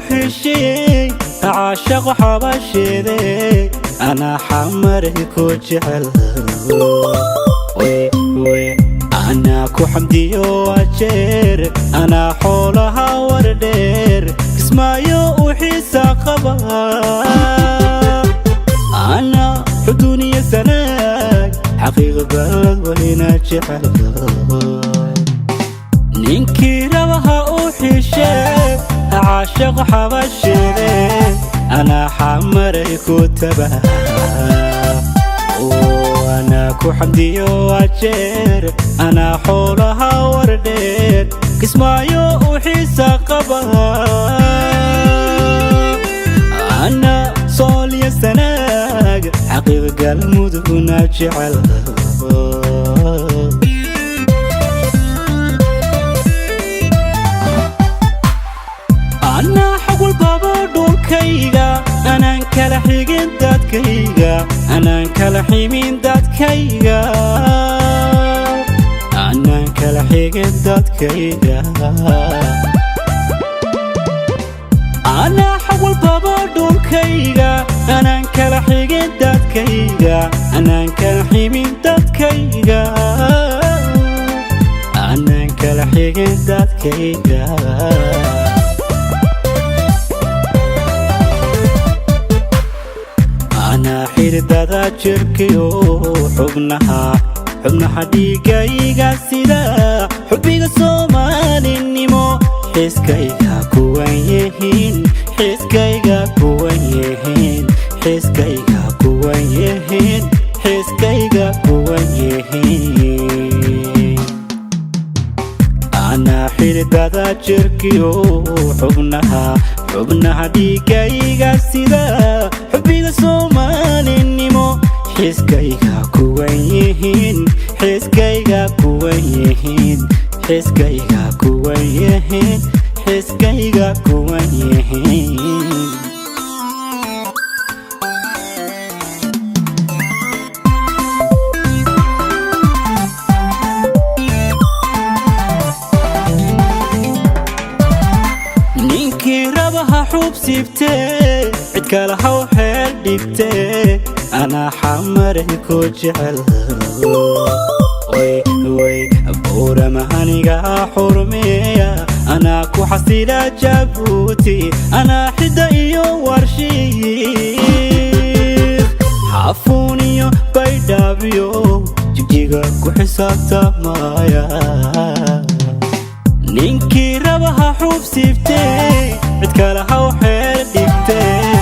xishey, caashaqo xabasheede, anaa xamaray ku jecel. Anaa ku xamdiyo ajeer, anaa xoolaha wardheer, Kismaayo u xiisa qaba. Anaa Xuduniya Sanaag, xaqiiqa balad wayna jecel. Ninkii rabaha u xishee, caashaqo xabasheede, anaa xamaray ku taba. Anaa ku xamdiyo ajeer, anaa xoolaha wardheer, Kismaayo u xiisa qaba. Anaa Soolya Sanaag, xaqiiq Galmudugna jecel. Anaa xogwalbaba dhulkayga, anaan kala xigin dadkayga, anaan kala ximin dadkayga, anaan kala xigin dadkayga. Anaa xogwalbaba dhulkayga, anaan kala xigin dadkayga, anaan kala ximin dadkayga, anaan kala xigin dadkayga. Anaa xiridada jirkiyo xubnaha, xubnaha dhiigayga sida xubbiga Soomaalinimo, xiskayga kuwan yihiin, xiskayga kuwan yihiin, xiskayga kuwan yihiin, xiskayga kuwan yihiin. Anaa xiridada jirkiyo xubnaha, xubnaha dhiigayga sida xubbiga Soomaalinimo, xiskayga kuwan yihiin, xiskayga kuwan yihiin, xiskayga kuwan yihiin, xiskayga kuwan yihiin. Ninkii rabaha xuub siibtee, cid kale haw xeel dhigtee, anaa xamaray ku jecel. Buurama aniga xurmeeya, anaa ku xasila Jabuuti, anaa Xidda iyo Warshiikh, Xafuun iyo Baydhaabiyo Jigjiga ku xisaabtamaya. Ninkii rabaha xuub siibtee, cid kale haw xeel dhigtee,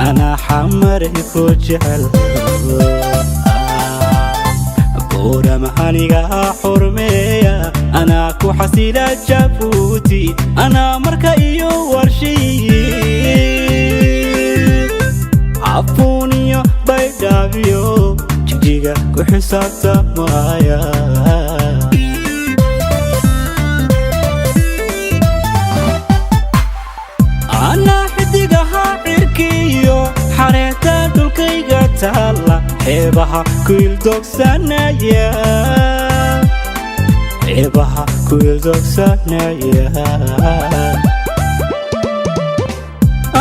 anaa xamaray ku jecel. Buurama aniga xurmeeya, anaa ku xasila Jabuuti, anaa Marka iyo Warshiikh, Xafuun iyo Baydhaabiyo Jigjiga ku xisaabtamaya. Anaa xidigaha cirkiyo xareeta dhulkayga taalla, xeebaha ku ildoogsanaya, xeebaha ku ildoogsanaya.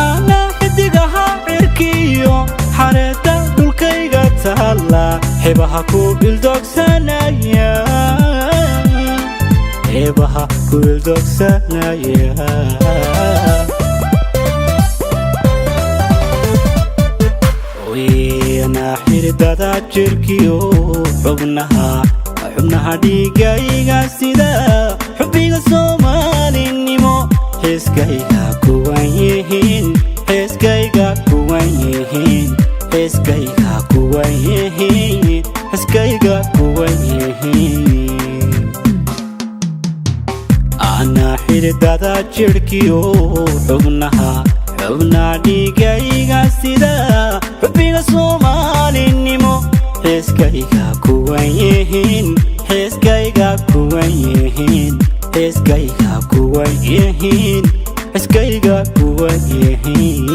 Anaa xidigaha cirkiyo xareeta dhulkayga taalla, xeebaha ku ildoogsanaya, xeebaha ku ildoogsanaya. Anaa xiridada jirkiyo xubnaha, xubnaha dhiigayga sida xubbiga Soomaalinimo, xiskayga kuwan yihiin, xiskayga kuwan yihiin, xiskayga kuwan yihiin, xiskayga kuwan yihiin. Anaa xiridada jirkiyo xubnaha, xubnaha dhiigayga sida xubbiga Soomaalinimo, xiskayga kuwan yihiin, xiskayga kuwan yihiin, xiskayga kuwan yihiin, xiskayga kuwan yihiin.